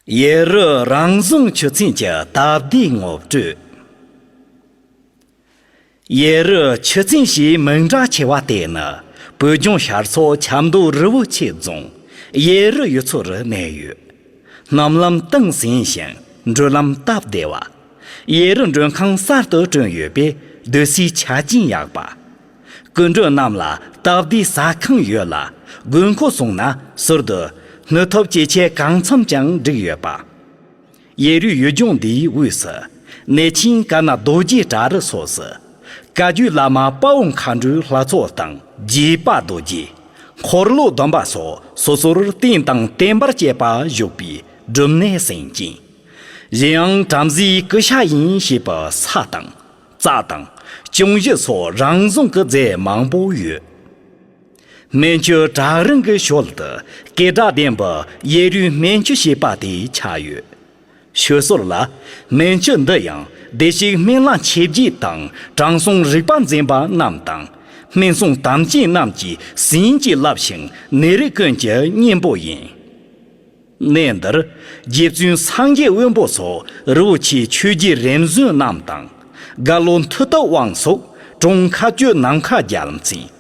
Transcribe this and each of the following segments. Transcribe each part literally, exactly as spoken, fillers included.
ཡེ་རུ་རང་བཟུང་ཆུ་ཚན་གྱི་སྟབས་བདེའི་ངོ་སྤྲོད། ཡེ་རུ་ཆུ་ཚན་ཞེས་མིང་གྲགས་ཆེ་བ་དེ་ནི་བོད་ལྗོངས་ཤར་ཕྱོགས་ཆབ་མདོ་རི་བོ་ཆེ་རྫོང་ཡེ་རུ་ཡུལ་ཚོ་རུ་གནས་ཡོད། སྣུམ་ལམ་གཏིང་ཟིན་ཞིང་འགྲུལ་ལམ་སྟབས་བདེ་བ། ཡེ་རུ་མགྲོན་ཁང་གསར་དུ་བསྐྲུན་ཡོད་པས་སྡོད་སའི་ཆ་རྐྱེན་ཡག་པ། སྐུ་མགྲོན་རྣམས་ལ་སྟབས་བདེའི་ཟ་ཁང་ཡོད་ལ། དགོས་མཁོ་བྱུང་ན་ཟུར་དུ་སྣོད་ཐོབ་སྐྱེད་ཆས་གང་འཚམ་ཀྱང་འགྲིག་ཡོད་པ། ཡེ་རུའི་ཡུལ་ལྗོངས་འདིའི་དབུས་སུ་གནས་ཆེན་ཀ་ན་རྡོ་རྗེ་གྲྭ་རུ་སོགས་སུ་བཀའ་བརྒྱུད་བླ་མ་དཔའ་བོ་མཁའ་འགྲོའི་ལྷ་ཚོགས་དང་རྗེ་དཔལ་རྡོ་རྗེ། འཁོར་ལོ་སྡོམ་པ་སོགས་སོ་སོར་རྟེན་དང་བརྟེན་པར་བཅས་པ་བཞུགས་པའི་སྒྲུབ་གནས་སེམས་ཅན། གཞན་ཡང་བྲམ་ཟེའི་སྐུ་ཤ་ཡིན་ཞེས་པའི་ས་དང་རྩྭ་དང་ཅུང་ཞི་སོགས་རང་བཟུང་གི་རྫས་མང་པོ་ཡོད། སྨན་ཆུ་བྲག་རིང་གི་ཞོལ་དུ་སྐད་གྲགས་ལྡན་པའི་ཡེ་རུའི་སྨན་ཆུ་ཞེས་པ་དེ་ཆགས་ཡོད། ཆུ་ཟུར་ལ་སྨན་ཆུ་འདི་ཡང་བདེ་གཤེགས་སྨན་བླ་མཆེད་བརྒྱད་དང་དྲང་སྲོང་རིག་པ་འཛིན་པ་རྣམས་དང་སྨན་སྲུང་དམ་ཅན་རྣམས་ཀྱིས་ཟིན་གྱིས་བརླབས་ཤིང་ནད་རིགས་ཀུན་གྱི་གཉེན་པོ་ཡིན། གནས་འདིར་རྗེ་བཙུན་སངས་རྒྱས་དབོན་པོ་སོགས་རི་བོ་ཆེའི་ཆོས་རྗེ་རིམ་བྱོན་རྣམས་དང་རྒྭ་ལོ་མཐུ་སྟོབས་དབང་སོགས་དྲུང་མཁའ་སྤྱོད་ནམ་མཁའ་རྒྱལ་མཚན།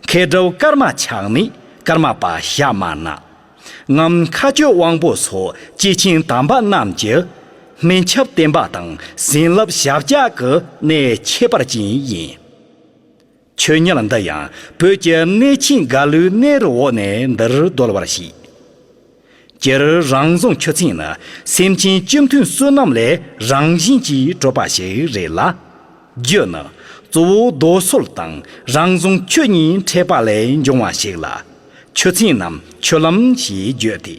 མཁས་གྲུབ་ཀརྨ་ཆགས་མེད་ཀརྨ་པ་ཞྭ་དམར་ནག་ངམ་མཁའ་སྤྱོད་དབང་པོ་སོགས་སྐྱེས་ཆེན་དམ་པ་རྣམས་ཀྱི་སྨན་ཆབ་བསྟེན་པ་དང་བྱིན་རླབས་ཞབས་བཅགས་ཀྱི་གནས་ཁྱད་པར་ཅན་ཡིན། ཆུ་གཉེར་འདི་ཡང་བོད་ཀྱི་གནས་ཆེན་རྒྭ་ལོའི་གནས་རི་འོག་ནས་འདིར་བརྡོལ་བར་བཤད། སྤྱིར་རང་བཟུང་ཆུ་ཚན་ནི་སེམས་ཅན་སྤྱི་མཐུན་བསོད་ནམས་ལས་རང་བཞིན་གྱིས་གྲུབ་པ་ཞིག་རེད་ལ། རྒྱུ་ནི་གཙོ་བོ་རྡོ་སོལ་དང་རང་བཟུང་ཆུ་གཉིས་འཕྲད་པ་ལས་འབྱུང་བ་ཞིག་ལ་ཆུ་ཚན་ནམ་ཆུ་ལམ་ཞེས་བརྗོད་དེ།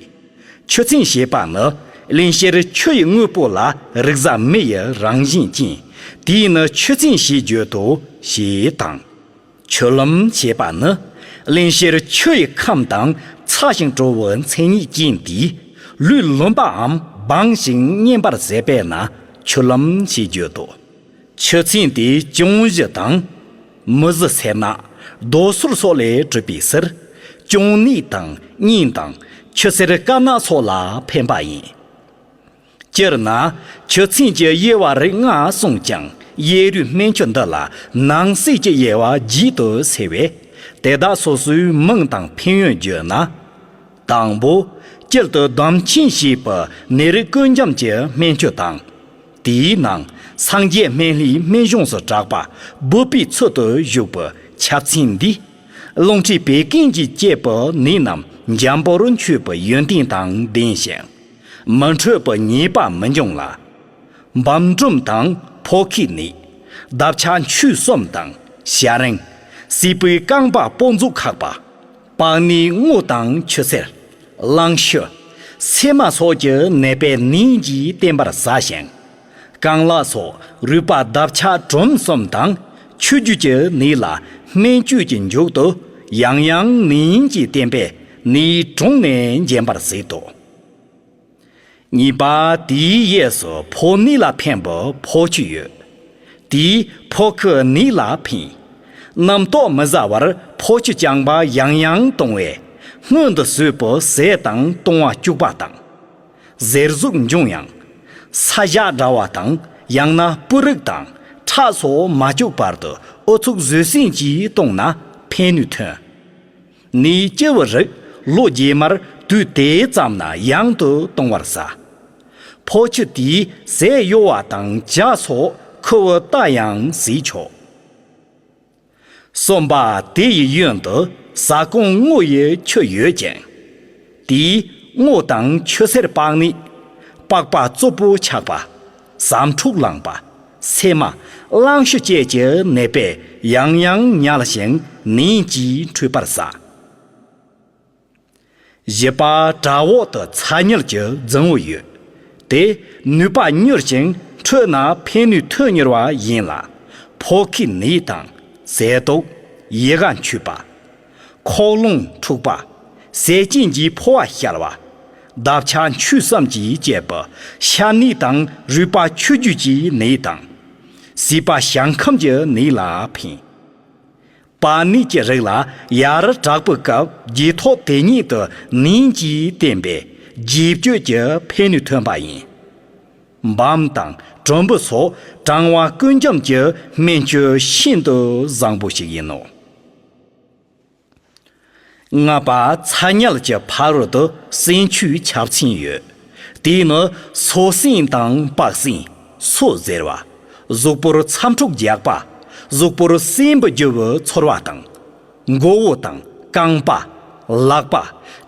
ཆུ་ཚན་ཞེས་པ་ནི་གླིང་བཞིར་ཆུ་ཡི་དངོས་པོ་ལ་རིག་གཟའ་མི་ཡི་རང་བཞིན་ཅན། དེས་ནི་ཆུ་ཚན་ཞེས་བརྗོད་དོ་ཞེས་དང་། ཆུ་ལམ་ཞེས་པ་ནི་གླིང་བཞིར་ཆུ་ཡི་ཁམས་དང་ཚ་ཞིང་དྲོ་བའི་མཚན་ཉིད་ཅན་དེས་ལུས་ལོན་པའམ་སྦངས་ཤིང་མཉེན་པར་བྱེད་པས་ན་ཆུ་ལམ་ཞེས་བརྗོད་དོ། ཆུ་ཚན་དེ་ཅུང་ཞི་དང་། མུ་ཟི་སེར་ནག་རྡོ་སོལ་སོགས་ལས་གྲུབ་པའི་ཕྱིར། ཅུང་ནུས་དང་སྙིང་དང་ཆུ་སེར་དཀར་ནག་སོགས་ལ་ཕན་པ་ཡིན། སྤྱིར་ན་ཆུ་ཚན་གྱི་དབྱེ་བ་རིགས་ལྔ་གསུངས་ཀྱང་ཡེ་རུའི་སྨན་ཆུ་འདི་ལ་ནང་གསེས་ཀྱི་དབྱེ་བ་བརྒྱད་དུ་ཕྱེ་བས། དེ་དག་སོ་སོའི་མིང་དང་ཕན་ཡོན་བརྗོད་ན། དང་པོ། དཀྱིལ་དུ་སྡོམ་ཆེན་ཞེས་པའི་ནད་རིགས་ཀུན་འཇོམས་ཀྱི་སྨན་ཆུ་དང་། དེའི་ནང་སངས་རྒྱས་སྨན་བླའི་སྨན་གཞུང་སུ་གྲགས་པ་བུ་པའི་ཚུལ་དུ་བཞུགས་པའི་ཆབ་ཚན་འདིས། རླུང་མཁྲིས་བད་ཀན་གྱིས་བསྐྱེད་པའི་ནད་རྣམས་འཇམ་པོར་འཆོས་པའི་ཡོན་ཏན་དང་ལྡན་ཞིང་། མི་འཕྲོད་པའི་ཉེས་པ་མི་འབྱུང་ལ། བམ་འབྲུམ་དང་ཕོ་ཁའི་ནད། འདབ་ཆགས་མཆུ་གསུམ་དང་ཞ་རེངས། སྲིད་པའི་རྐང་པ་པོ་མཛུབ་ཁག་པ། པགས་ནད་སྔོ་དང་ཆུ་སེར། གླང་ཤུ། སེ་མ་སོགས་ཀྱི་ནད་པས་ནན་གྱིས་བསྟེན་པར་བྱ་ཞིང་། རྐང་ལག་སོགས་རུས་པ་འདབ་ཆགས་གྲུམ་གསུམ་དང་ཆུ་རྒྱུས་ཀྱི་ནད་ལ་སྨན་བཅོས་ཀྱི་མཇུག་ཏུ་ཡང་ཡང་ནན་གྱིས་བསྟེན་པས་ནད་གྲོངས་ནས་འབྱིན་པར་བྱེད་དོ། གཉིས་པ། དེའི་གཡས་སུ་ཕོ་ནད་ལ་ཕན་པའི་ཕོ་ཆུ་ཡོད། དེས་ཕོ་ཁའི་ནད་ལ་ཕན། རྣམ་རྟོག་མི་ཟ་བར་ཕོ་ཆུ་རྐྱང་པ་ཡང་ཡང་བཏུང་བས་སྔོན་དུ་བཟོས་པའི་ཟས་དང་བཏུང་བ་སྐྱུག་པ་དང་། གཟེར་ཟུག་འབྱུང་ཡང་། ས་ཞག་འདྲ་བ་དང་ཡང་ན་སྤུ་རིགས་དང་ཁྲག་སོགས་མ་བཅུག་བར་དུ་ཨུ་ཚུགས་བཟོད་བསྲན་གྱིས་བཏུང་ན་ཕན་ནུས་ཐོན། ནད་སྐྱེ་བའི་རིགས་ལོ་རྗེས་མར་དུས་དེ་ཙམ་ན་ཡང་དུ་གཏོང་བར་བྱ། ཕོ་ཆུ་དེས་ཟས་གཡོ་བ་དང་ཇ་སོགས་ཁུ་བའི་རྟ་ཡང་བཟས་ཆོག། གསུམ་པ། དེ་ཡི་གཡོན་དུ་ཟ་ཀོང་སྔོ་ཡི་ཆུ་ཡོད་ཅིང་། དེས་སྔོ་དང་ཆུ་སེར་པགས་ནད། པགས་པ་རྩུབ་པོ་ཆགས་པ། ཟམ་འཁྲུག་ལངས་པ། སེ་མ། གླང་ཤུ་བཅས་ཀྱི་ནད་པས་ཡང་ཡང་མྱལ་ཞིང་ནན་གྱིས་འཁྲུད་པར་བྱ། བཞི་པ། བྲག་འོག་ཏུ་ཚ་དམྱལ་གྱི་རྫིང་བུ་ཡོད། དེ་ནུས་པ་མྱུར་ཞིང་འཁྲུད་ན་ཕན་ནུས་ཐོན་མྱུར་བ་ཡིན་ལ། ཕོ་ཁའི་ནད་དང་ཟས་དུག་ཡི་ག་འཆུས་པ། ཁོག་རླུང་འཁྲུགས་པ། ཟས་སྐྱེམས་ཀྱི་ཕོ་བ་བཤལ་བ། འདབ་ཆགས་མཆུ་གསུམ་གྱིས་བསྐྱེད་པའི་ཤ་ནད་དང་རུས་པ་ཆུ་རྒྱུས་ཀྱི་ནད་དང་། སྲིད་པ་ཞིང་ཁམས་ཀྱི་ནད་ལ་ཕན། པ་ནད་ཀྱི་རིགས་ལ་ཡར་དྲག་པོའི་སྐབས་རྗེས་ཐོག་དེ་ཉིད་དུ་ནན་གྱིས་བསྟེན་པས་ རྗེས་སྤྱོད་ཀྱི་ཕན་ནུས་ཐོན་པ་ཡིན། འབམ་དང་གྲུམ་བུ་སོགས་གྲང་བ་ཀུན་འཇོམས་ཀྱི་སྨན་བཅོས་ཤིན་ཏུ་བཟང་པོ་ཞིག་ཡིན་ནོ། ལྔ་པ། ཚ་དམྱལ་གྱི་ཕ་རོལ་ཏུ་སྲན་ཆུའི་ཆབ་ཚན་ཡོད། དེས་ནི་སོ་སྲན་དང་པག་སྲན། སོ་གཟེར་བ། གཟུགས་པོར་ཚ་འཁྲུག་རྒྱག་པ། གཟུགས་པོར་སྲན་བུ་རྒྱུ་བའི་ཚོར་བ་དང་། མགོ་བོ་དང་རྐང་པ། ལག་པ།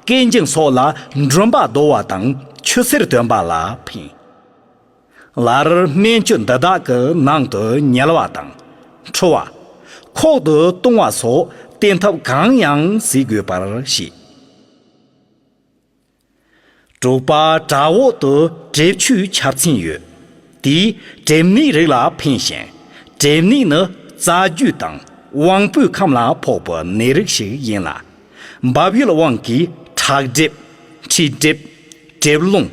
སྐེ་འཇིང་སོགས་ལ་འབྲུམ་པ་རྡོལ་བ་དང་ཆུ་སེར་ཐོན་པ་ལ་ཕན། སླར་སྨན་བཅོས་འདི་དག་གི་ནང་དུ་ཉལ་བ་དང་། འཁྲུ་བ། ཁོག་ཏུ་གཏོང་བ་སོགས་བསྟེན་ཐབས་གང་ཡང་བྱེད་དགོས་པར་བཤད། དྲུག་པ། བྲག་འོག་ཏུ་གྲིབ་ཆུའི་ཆབ་ཚན་ཡོད། དེས་གྲིབ་ནད་རིགས་ལ་ཕན་ཞིང་། གྲིབ་ནད་ནི་རྩ་རྒྱུས་དང་དབང་པོའི་ཁམས་ལ་ཕོག་པའི་ནད་རིགས་ཤིག་ཡིན་ལ། འབབ་ཡུལ་དབང་གིས་ཁྲག་གྲིབ། མཁྲིས་གྲིབ། གྲིབ་རླུང་།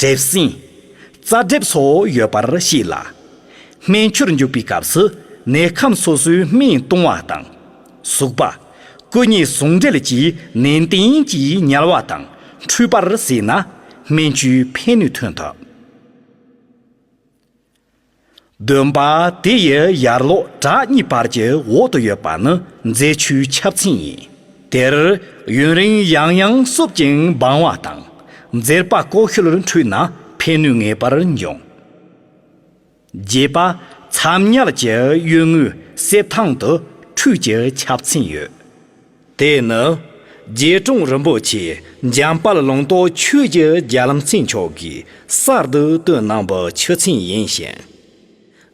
གྲིབ་སྲིན། རྩ་གྲིབ་སོགས་ཡོད་པར་བཤད་ལ། སྨན་བཅོས་འཇུག་པའི་སྐབས་སུ་ནད་ཁམས་སོ་སོའི་སྨན་བཏུང་བ་དང་། ཟུག་པ། སྐུ་གཉིས་ཟུང་འབྲེལ་གྱིས་ནན་ཏན་གྱིས་ཉལ་བ་དང་འཁྲུས་པར་བྱས་ན་སྨན་བཅོས་ཕན་ནུས་ཐོན་ཐུབ། བདུན་པ། དེ་ཡི་ཡར་ལོགས་བྲག་གཉིས་བར་གྱི་འོག་ཏུ་ཡོད་པ་ནི་མཛེ་ཆུའི་ཆབ་ཚན་ཡིན། དེར་ཡུན་རིང་ཡང་ཡང་བསུབ་ཅིང་སྦང་བ་དང་། མཛེར་པ་ཀོ་ཤོད་འཁྲུས་ན་ཕན་ནུས་ངེས་པར་འབྱུང་། བརྒྱད་པ། མཚམས་ཉལ་གྱི་གཡོན་ངོས་གསེབ་ཐང་དུ་ཁྲུས་ཀྱི་ཆབ་ཚན་ཡོད། དེ་ནི་རྗེ་དྲུང་རིན་པོ་ཆེ་འཇམ་དཔལ་ལུང་རྟོགས་ཆོས་ཀྱི་རྒྱལ་མཚན་མཆོག་གིས་གསར་དུ་བཏོན་གནང་བའི་ཆུ་ཚན་ཡིན་ཞིང་།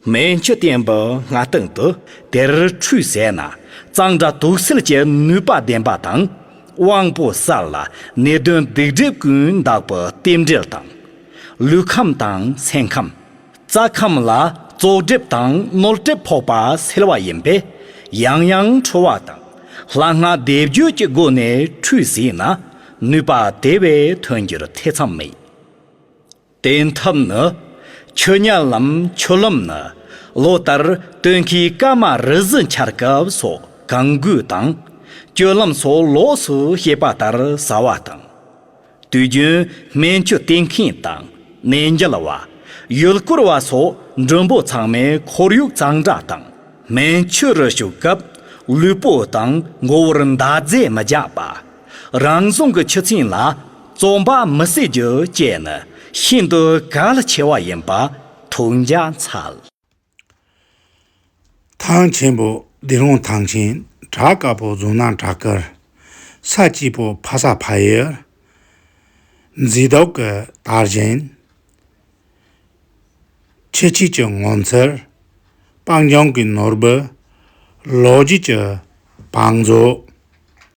སྨན་བཅོས་བསྟན་པའི་སྔ་རྟིང་དུ་དེར་ཁྲུས་མཛད་ན་གཙང་སྦྲ་དུག་སེལ་གྱི་ནུས་པ་ལྡན་པ་དང་། དབང་པོ་གསལ་ལ་ནད་གདོན་སྡིག་སྒྲིབ་ཀུན་འདག་པའི་རྟེན་འབྲེལ་དང་། ལུས་ཁམས་དང་སེམས་ཁམས། རྩ་ཁམས་ལ་བཙོག་གྲིབ་དང་རྣོ་གྲིབ་ཕོག་པ་སེལ་བ་ཡིན་པས། ཡང་ཡང་འཁྲུ་བ་དང་ལྷ་སྔགས་སྡེབ་སྦྱོར་གྱི་སྒོ་ནས་ཁྲུས་ཟིན་ན་ནུས་པ་དེ་བས་ཐོན་རྒྱུར་ཐེ་ཚོམ་མེད། བསྟེན་ཐབས་ནི། ཆུ་དམྱལ་ལམ་ཆུ་ལམ་ནི་ལོ་ལྟར་སྟོན་ཁའི་སྐར་མ་རིལ་བུ་འཆར་སྐབས་སོགས་གང་དགོས་དང་། སྤྱོད་ལམ་སོགས་ལོགས་སུ་བཤད་པ་ལྟར་བྱ་བ་དང་། དུས་རྒྱུན་སྨན་བཅོས་བསྟེན་མཁན་དང་ནད་མཇལ་བ། ཡུལ་སྐོར་བ་སོགས་མགྲོན་པོ་ཚང་མས་ཁོར་ཡུག་གཙང་སྦྲ་དང་སྨན་བཅོས་རུ་ཞུགས་སྐབས་ལུས་པོ་དང་མགོ་བོར་འདག་རྫས་མི་རྒྱག་པ། རང་བཟུང་གི་ཆུ་ཚན་ལ་བཙོག་འབག་མི་བཟོ་རྒྱུ་བཅས་ནི་ཤིན་ཏུ་གལ་ཆེ་བ་ཡིན་པ་ཐུགས་འཇགས་འཚལ། ཐང་ཆེན་པོ་སྡིངས་རོང་ཐང་ཆེན། བྲག་དཀར་པོ་རྫོང་ནག་བྲག་དཀར། ས་སྐྱིད་པོ་ཕ་ས་ཕ་ཡུལ། མཛེས་སྡུག་གི་དར་ཞིང་། ཆུ་སྐྱིད་ཀྱི་ངོ་མཚར། སྤང་ལྗོངས་ཀྱི་ནོར་བུ། ལོ་རྒྱུས་ཀྱི་བང་མཛོད།